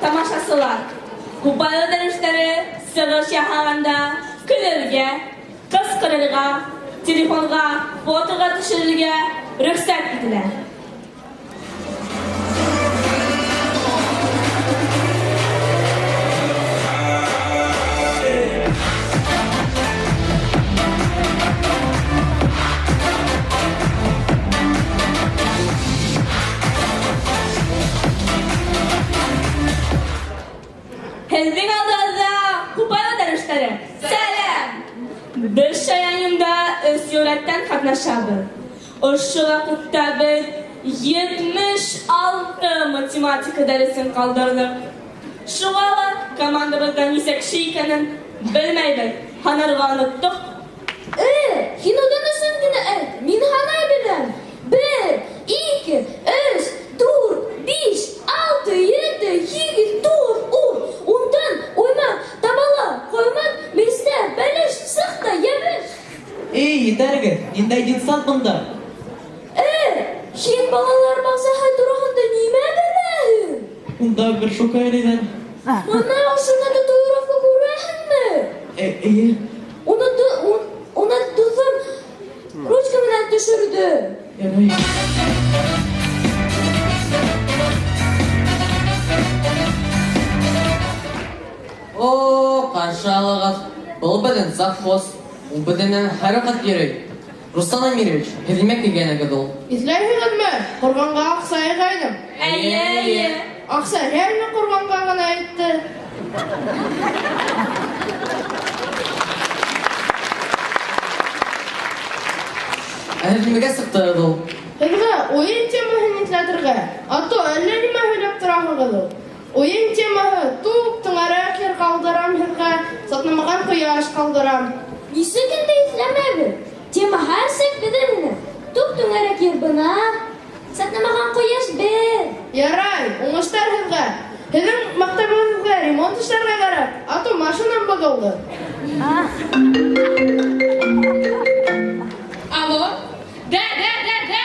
тамашасылар, Купайлы дәрешләре сығыш яһағанда көлөргә, ҡысҡырырға, телефонға фотоға төшөрөргә рөхсәт ителә. Һеҙҙең алдығыҙҙа Купайлы дәрешләре. Сәләм! Беҙ шаянында өс йыл рәттән ҡатнашабыҙ. Ошо ваҡытта беҙ 76 математика дәресен ҡалдырҙыҡ. Шуға ла командабыҙҙа нисә кеше икәнен белмәйбеҙ, һанарға оноттоҡ. Һин уның өсөн генә әйт, мин һанай беләм. Бер, ике, өс, дүрт, биш, алты, ете, һигеҙ, туғыҙ, ун. Унтан уймаҡ, табала, ҡоймаҡ, мейестә, бәлеш, сыҡ та йәбеш. Эй, етәрегеҙ, ниндәй детсад бында? Һин балалар баҡсаһы тураһында нимә беләһең? Унда горшокка йөрөйҙәр. Бына ошоно татуировка күрәһеңме? Эйе. Уны дуҫым ручка менән төшөрҙө. Ярай. О, ҡаршы алығыҙ. Был беҙҙең завхоз. Ул беҙҙең менән һәр ваҡыт йөрөй. Руслан Амирович, һеҙ нимә кейгәнегеҙ ул? Иҫләйһегеҙме? Ҡорғанға аҡса йыйғайным. Эйе, эйе. Аҡса реально ҡорғанға ғына етте. Ә һеҙ нимәгә сыҡтығыҙ ул? Һеҙгә уйын темаһын иҫләтергә, а то әллә нимә һөйләп тораһығыҙ ул. Уйын темаһы туп түңәрәк ер ҡалдырам һеҙгә, сатнамаған ҡояш ҡалдырам. Нисек инде иҫләмәйбеҙ? Тема һәр саҡ беҙҙең менән. Туп түңәрәк ер бына, сатнамаған ҡояш беҙ. Ярай, уңыштар һеҙгә. Һеҙҙең мәктәбегеҙгә ремонт эшләргә кәрәк, а то машинам боҙолдо. Алло? Да, да, да, да.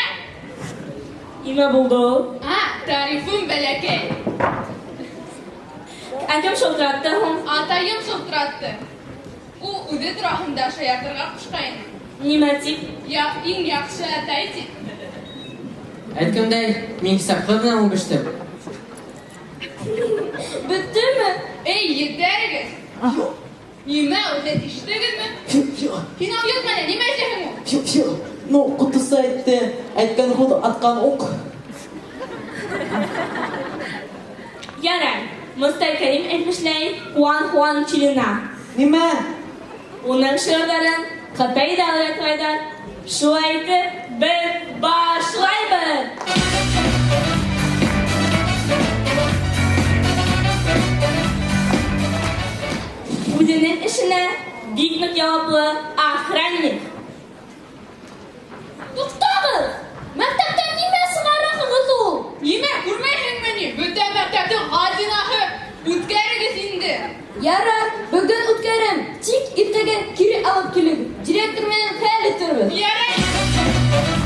Нимә булды ул? А, тарифым бәләкәй. Ә кем шылтыратты һуң? Атайым шылтыратты. Ул үҙе тураһында шаяртырға ҡушҡайны. Нимә тип? Я, иң яҡшы атай тип. Әйткәндәй, мин кисә ҡыҙ менән үбештем. Бөттөмө? Эй, етәрегеҙ. Нимә, үҙе ишеттегеҙме? Һин алйот мәле, нимә әйтәһең ул? Фью, Ну, ҡотоса әйтте. Әйткән һүҙ, атҡан уҡ. Ярай. Мостай Кәрим әйтмешләй, Хуан Хуан Чилина. Нимә? Уның шиғырҙарын Ҡытайҙа ла ятлайҙар. Шулай итеп, беҙ башлайбыҙ! Үҙенең эшенә бик ныҡ яуаплы охранник. Туҡтағыҙ! Мәктәптән нимә сығараһығыҙ ул? Нимә, күрмәйһеңме ни? Бөтә мәктәптең хазинаһы. Үткәрегеҙ инде. Ярар, бөгөн үткәрәм. Тик иртәгә кире алып килегеҙ. Директор менән хәл итербеҙ. Ярай.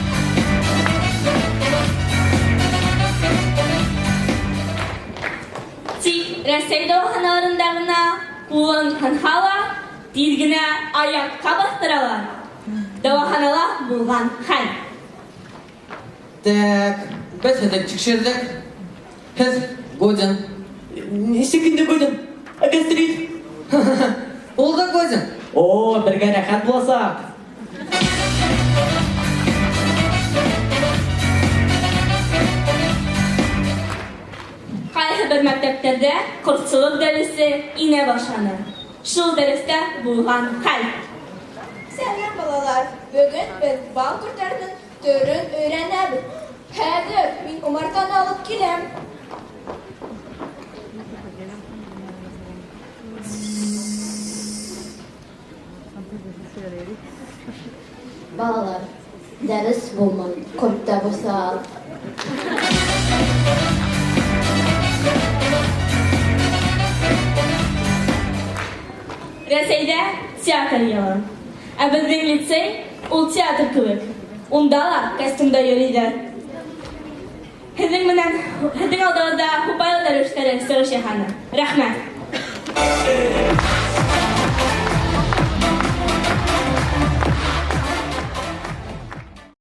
Тик Рәсәй дауаханаларында ғына ҡулың һынһа ла, тиҙ генә аяҡҡа баҫтыралар. Дауаханала булған хәл. Так, беҙ һеҙҙе тикшерҙек. Һеҙ годен. Нисек инде годен? Ә гастрит? Ул да годен. О, бергә рәхәт буласаҡ. Ҡайһы бер мәктәптәрҙә ҡортсолоҡ дәресе инә башланы. Шул дәрестә булған хәл. Сәләм, балалар! Бөгөн беҙ бал ҡорттарының төрөн өйрәнәбеҙ. Хәҙер мин умартаны алып киләм. Балалар, дәрес булмай, ҡорт та боҫал. Рәсәйҙә театр йылы. Ә беҙҙең лицей ул театр кеүек. Унда ла костюмда йөрөйҙәр. Һеҙҙең менән һеҙҙең алдығыҙҙа Һупайлы дәрвиштәре сығыш яһаны. Рәхмәт.